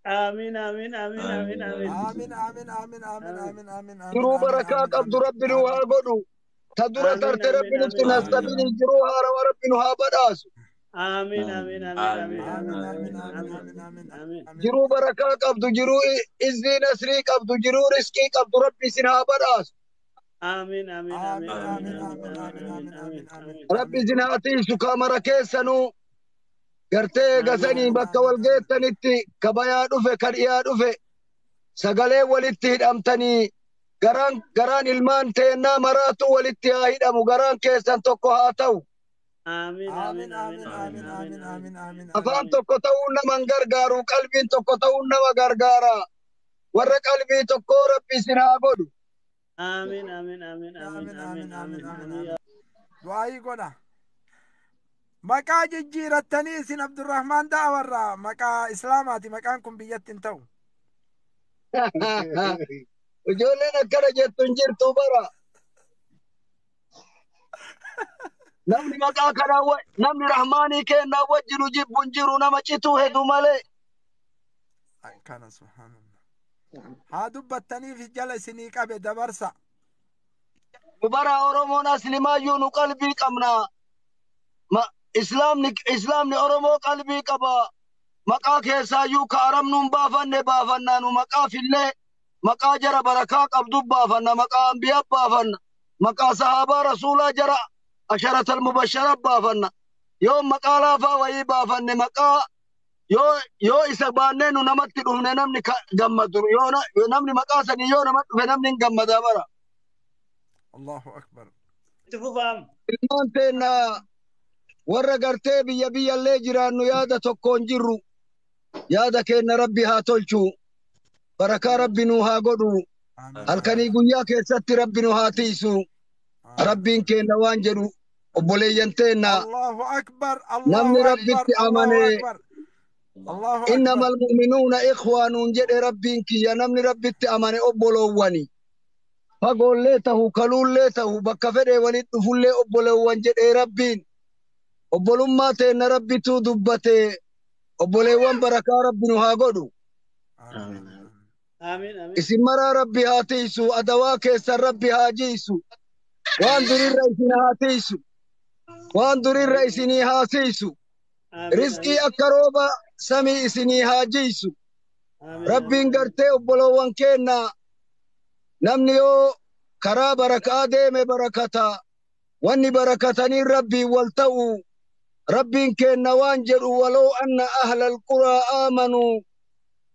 Amiin, amiin, amiin, amiin, amiin. Amiin, amiin, amiin, amiin, amiin, amiin, amiin. Jiruu barakaa qabdu Rabbi nu haa godhu. Ta dura tarte Rabbi nutti nastabini, jiruu haarawa Rabbi nu haa badhaasu. Amiin, amiin, amiin, amiin, amiin, amiin, amiin, amiin. Jiruu barakaa qabdu, jiruu iznii nasrii qabdu, jiruu riskii qabdu Rabbi isin haa badhaasu. Amiin, amiin, amiin, amiin, amiin, amiin, amiin. Rabbi isin haa tiisu kaamara keessanuu. Gartee gasanii bakka wal geettanitti kabayaa dhufe kan dhiyaa dhufe sagalee walitti hidhamtanii, garaan garaan ilmaan teennaa maraatu walitti haa hidhamu, garaan keessan tokko haa ta'u. Amiin, amiin, amiin, amiin, amiin, amiin, amiin. Afaan tokko ta'uun nama hin gargaaru, qalbiin tokko ta'uun nama gargaara. Warra qalbii tokkoo Rabbi isin haa godhu. Amiin, amiin, amiin, amiin, amiin, amiin, amiin. Du'aayii godha. Maqaa jijjiirattanii isin Abdurrahmaan Da'awarraa maqaa Islaamaati, maqaan kun biyyatti hin ta'u. Ijoolleen akkana jettu hin jirtu bara. Namni maqaa kanaa, namni Rahmaanii kennaa wajjinu jibbu hin jiru, nama cituu hedu malee. Kana subhaanallah. Haa dubbattaniif jala isinii qabe dabarsa. Nu bara Oromoon aslimaayyuu nu qalbii qabna. Islaamni Oromoo qalbii qaba. Maqaa keessaayyuu ka arabnuun baafanne baafannaa, nu maqaafillee maqaa jara barakaa qabdu baafanna, maqaa ambiyaa baafanna, maqaa sahaabaa rasuulaa jara asharatal mubashara baafanna. Yoo maqaa laafaa wayii baafanne, maqaa yoo isa baannee nu namatti dhufne namni gammadu, yoo namni maqaa sanii yoo namatti dhufe namni hin gammadaa bara. Allahu akbar. Itti fufaam. Ilmaan teenna warra gartee biyya biyyallee jiraannu yaada tokkoon jirru, yaada keenna Rabbi haa tolchu, barakaa Rabbi nu haa godhu, halkanii guyyaa keessatti Rabbi nu haa tiisu. Rabbiin keenna waan jedhu, obboleeyyan teenna, Allahu akbar. namni Allahu akbar. Rabbitti Allahu amane akbar. Allahu akbar. Innamal mu'minuuna ikhwaanuun jedhe Rabbiin kiyya. Namni Rabbitti amane obboloowwani, fagoollee tahu, kaluullee tahu, bakka fedhe walit dhufullee obboleewwan jedhee Rabbiin. Obbolummaa teenna Rabbituu dubbate. Obboleewwan barakaa Rabbi nu haa godhu. Amiin. Amiin, amiin. Isin maraa Rabbi haa tiisu, adawaa keessan Rabbi haa jiisu, waan durirra isin haa tiisu, waan durirra isinii haa siisu, rizqii akka rooba samii isinii haa jiisu Rabbiin. Gartee obboloowwan keenna, namni yoo karaa barakaa deeme barakata, wanni barakatanii Rabbiin wal ta'u. Rabbiin keenna waan jedhu: ولو أن أهل القرى آمنوا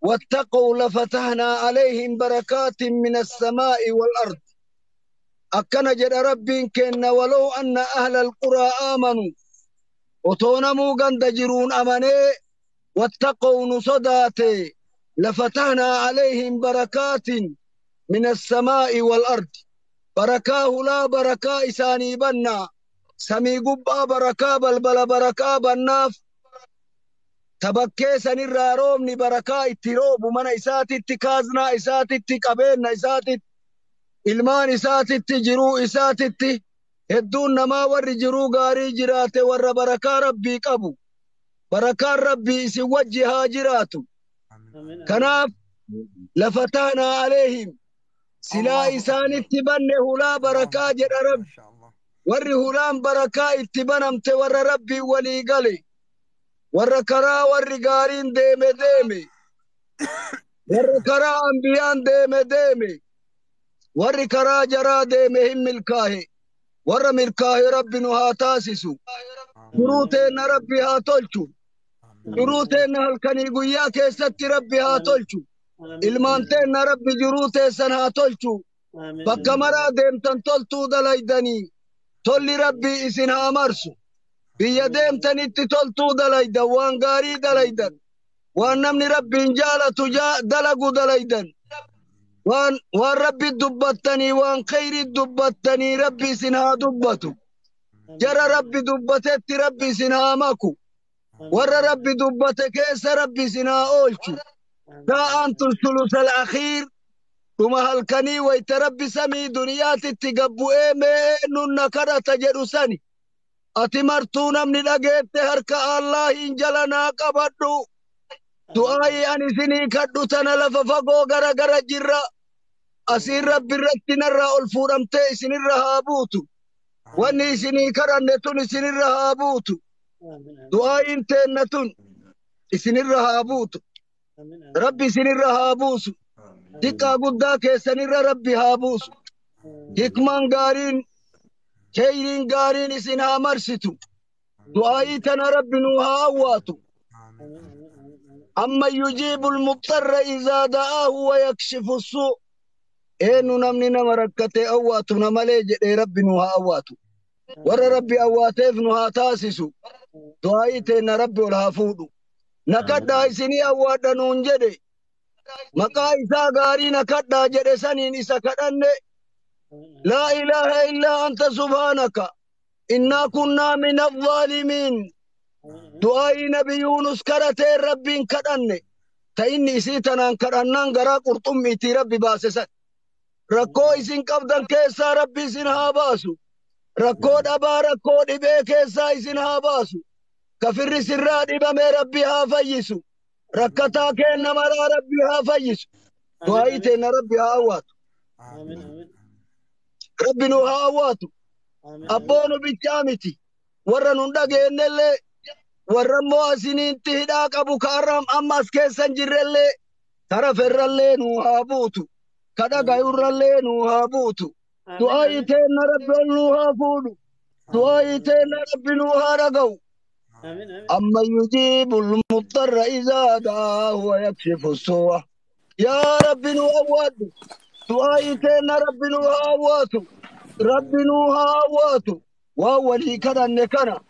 واتقوا لفتحنا عليهم بركات من السماء والأرض. Akkana jedha Rabbiin keenna: ولو أن أهل القرى آمنوا, otoo namuu ganda jiruun amanee, واتقوا, nu sodaate, لفتحنا عليهم بركات من السماء والأرض, barakaa hulaa barakaa isaanii banna, samii gubbaa barakaa, balbala barakaa bannaaf, tabakkee sanirraa roobni barakaa itti roobu, mana isaatitti, kaaznaa isaatitti, qabeenna isaatitti, ilmaan isaatitti, jiruu isaatitti. Hedduun namaa warri jiruu gaarii jiraate warra barakaa Rabbii qabu. Barakaan Rabbii isin wajji haa jiraatu. Kanaaf لفتحنا عليهم, silaa isaanitti banne hulaa barakaa jedha Rabbi. Warri hulaan barakaa itti banamte warra Rabbii walii gale, warra karaa warri gaariin deeme deeme, warra karaa ambiyaan deeme deeme. Warri karaa jaraa deeme hin milkaahe. Warra milkaahe Rabbi nu haa taasisu. Jiruu teenna Rabbi haa tolchu. Jiruu teenna halkanii guyyaa keessatti Rabbi haa tolchu. Ilmaan teenna Rabbi jiruu teessan haa tolchu. Bakka maraa deemtan toltuu dalaydanii, tolli Rabbii isin haa marsu. Biyya deemtanitti toltuu dalaydan, waan gaarii dalaydan, waan namni Rabbiin jaalatu dalagu dalaydan, waan Rabbi dubbattanii, waan khayrii dubbattanii, Rabbi isin haa dubbatu. Jara Rabbi dubbatetti Rabbi isin haa maku. Warra Rabbi dubbate keessa Rabbi isin haa oolchu. Saa'aan tun ثلث الأخير, dhuma halkanii, wayta Rabbi samii duniyaatitti gabbu'ee mee nunna kadhata jedhu sani. Ati martuu namni dhageette harka Allahiin jala naa qabadhu. Du'aa'ii ani isinii kadhu tana lafa fagoo gara gara jirra. Asiin Rabbi irratti narraa ol fuudhamtee isinirra haa buutu. Wanni isinii kadhanne tun isinirra haa buutu. Du'aa'iin teenna tun isinirra haa buutu. Rabbi isinirra haa buusu. Xiqqaa guddaa keessanirra Rabbi haa buusu. Hikmaan gaariin, kheyriin gaariin isin haa marsitu. Du'aa'ii tana Rabbi nuu haa awwaatu. Amma yujiibul muxxarra izaa da'aahu wa yakshifu suu. Eenyu namni nama rakkatee awwaatu na malee jedhee Rabbi nu haa awwaatu. Warra Rabbi awwaateef nu haa taasisu. Du'aa'ii teenna Rabbi ol haa fuudhu. Na kadhaa isinii awwaadha nuun jedhe. Maqaa isaa gaarii na kadhaa jedhe saniin isa kadhanne. Laa ilaaha illaa anta subhaanaka. Innaa kunnaa min azzaalimiin. Du'aa'ii Nabi Yuunus kadhatee Rabbiin kadhanne. Ta inni isii tanaan kadhannaan garaa qurxummiitii Rabbi baase san. Rakkoo isin qabdan keessaa Rabbi isin haa baasu. Rakkoo dhabaa rakkoo dhibee keessaa isin haa baasu. Kafirri sirraa dhibame Rabbi haa fayyisu. Rakkataa keenna maraa Rabbi haa fayyisu. Du'aa'ii teenna Rabbi haa awwaatu. Rabbi nu haa awwaatu. Abboonu bichaa miti. Warra nun dhageenyellee warra immoo asiniitti hidhaa qabu kaarraam amma as keessan jirrellee kara ferrallee nu haa buutu. Ka dhagayurrallee nu haa buutu. Du'aa'ii teenna Rabbi ol nu haa fuudhu. Du'aa'ii teenna Rabbi nu haa dhaga'u. Amma yujiibul muxxarra izaa da'aahu wa yakshifu su'a. Yaa Rabbi nu awwaadhu. Du'aa'ii teenna Rabbi nu haa awwaatu. Rabbi nu haa awwaatu. Waan walii kadhanne kana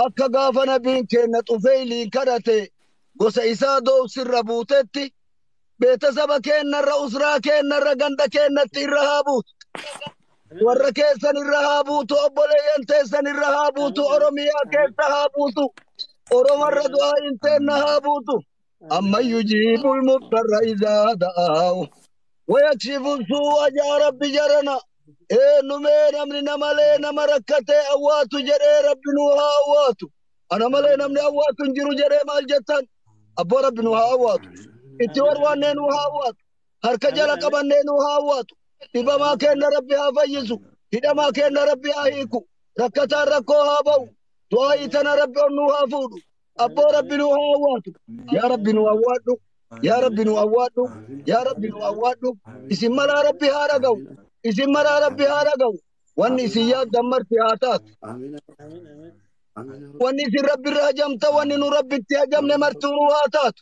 akka gaafa nabiin keenna Xufeeyliin kadhate gosa isaa doobsirra buutetti beetasaba keennarra usraa keennarra ganda keennatti irra haa buutu. Warra keessan irra haa buutu, obboleeyyan teessan irra haa buutu, Oromiyaa keessa haa buutu, Oromarra du'aa'iin teenna haa buutu. Amma yujiibul muxxarra izaa da'aahu. Wayakshifu suu'a jaa Rabbi jarana. Eenyumee namni namalee nama rakkatee awwaatu jedhee Rabbi nu haa awwaatu. Ana malee namni awwaatu hin jiru jedhee maal jettan? Abboo Rabbi nu haa awwaatu. Itti warwaannee nu haa awwaatu. Harka jala qabannee nu haa awwaatu. Dhibamaa keenna Rabbi haa fayyisu. Hidhamaa keenna Rabbi haa hiiku. Rakkataan rakkoo haa ba'u. Du'aa'ii tana Rabbi ol nu haa fuudhu. Abboo Rabbi nu haa awwaatu. Yaa Rabbi nu awwaadhu. Yaa Rabbi nu awwaadhu. Yaa Rabbi nu awwaadhu. Isin maraa Rabbi haa dhaga'u. Isin maraa Rabbi haa dhaga'u. Wanni isin yaaddan marti haa taatu. Wanni isin Rabbi irra hajamta, wanni nu Rabbitti hajamne martuu nu haa taatu.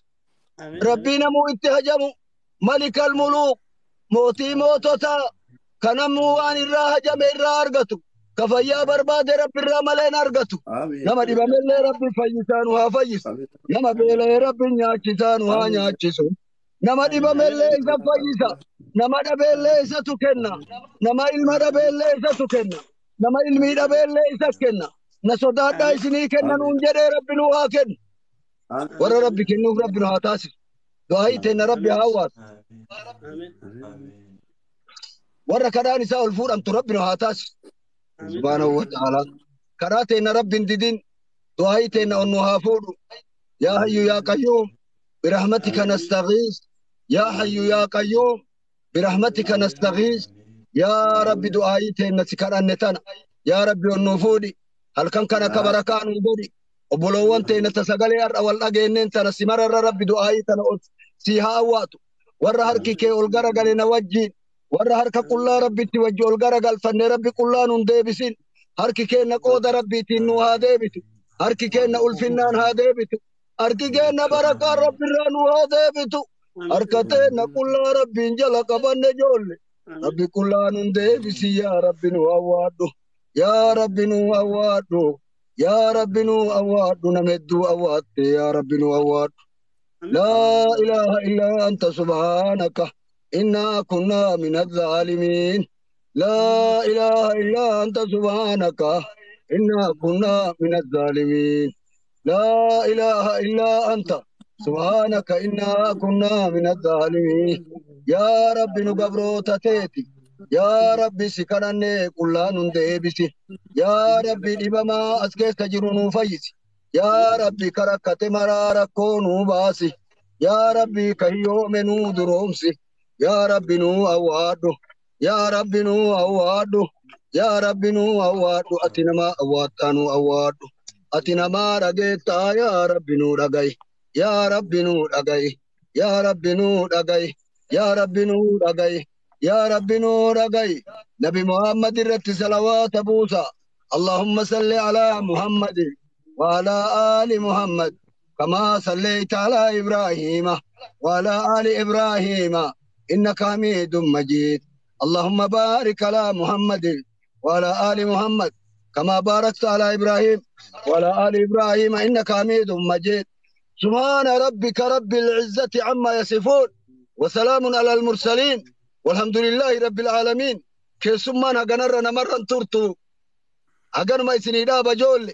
Rabbii namuu itti hajamu. Malikal muluuk. Mootii moototaa. Ka namuu waan irraa hajame irraa argatu. Ka fayyaa barbaade Rabbi irraa malee hin argatu. Nama dhibamellee Rabbi fayyisaa nu haa fayyisu. Nama beela'ee Rabbi nyaachisaa nu haa nyaachisu. Nama dhibamellee isa fayyisa. Nama dhabeellee isatu kenna. Nama ilma dhabeellee isatu kenna. Nama ilmii dhabeellee isa kenna. Na sodaadhaa isinii kenna nuun jedhee Rabbi nu haa kennu. Warra Rabbi kennuuf Rabbi nu haa taasisu. Du'aa'ii teenna Rabbi haa awwaatu. Warra kadhaan isaa ol fuudhamtu Rabbi nu haa taasisu. Subhaanahu wa ta'ala. Kadhaa teenna Rabbi hin didin. Du'aa'ii teenna ol nu haa fuudhu. Yaa hayyu yaa qayyuum. Birahmatika nastaghiis. Yaa hayyu yaa qayyuum. Birahmatika nastaghiis. Yaa Rabbi du'aa'ii teenna si kadhanne tana. Yaa Rabbi ol nuu fuudhi. Halkan kana akka barakaa nuu godhi. Obboloowwan teenna ta sagalee har'a wal dhageenneen tana si mararra Rabbi du'aa'ii tana ol si haa awwaatu. Warra harki kee ol garagale na wajjiin. Warra harka qullaa Rabbitti wajji ol garagalfanne Rabbi qullaa nun deebisin. Harki keenna qooda Rabbiitiin nu haa deebitu. Harki keenna ulfinnaan haa deebitu. Harki keenna barakaan Rabbirraa nu haa deebitu. Harka teenna qullaa Rabbiin jala qabanne joolle. Rabbi qullaa nun deebisi yaa Rabbi nu awwaadhu. Yaa Rabbi nu awwaadhu. Yaa Rabbi nu awwaadhu nama hedduu awwaatte yaa Rabbi nu awwaadhu. Laa ilaaha illaa anta subhaanaka. Innaa kunnaa min azzaalimiin. Laa ilaaha illaa anta subhaanaka. Innaa kunnaa min azzaalimiin. Laa ilaaha illaa anta subhaanaka innaa kunnaa min azzaalimiin. Yaa Rabbi nu gabroota teeti. Yaa Rabbi si kadhannee qullaa nun deebisi. Yaa Rabbi dhibamaa as keessa jiru nuu fayyisi. Yaa Rabbi ka rakkate maraa rakkoo nuu baasi. Yaa Rabbi ka hiyyoome nuu duroomsi. Yaa Rabbi nuu awwaadhu. Yaa Rabbi nuu awwaadhu. Yaa Rabbi nuu awwaadhu. Ati namaa awwaattaa nuu awwaadhu. Ati namaa dhageettaa yaa Rabbi nuu dhaga'i. Yaa Rabbi nuu dhaga'i. Yaa Rabbi nuu dhaga'i. Yaa Rabbi nuu dhaga'i. Yaa Rabbi nuu dhaga'i. Nabi Muhammad irratti salawaata buusa. اللهم صل على محمد وعلى آل محمد كما صليت على إبراهيم وعلى آل إبراهيم إنك حميد مجيد. اللهم بارك على محمد وعلى آل محمد كما باركت على إبراهيم وعلى آل إبراهيم إنك حميد مجيد. سبحان ربك رب العزة عما يصفون وسلام على المرسلين والحمد لله رب العالمين. كيسمان هجنر نمرن ترتو هجن ما يسني دابا جول.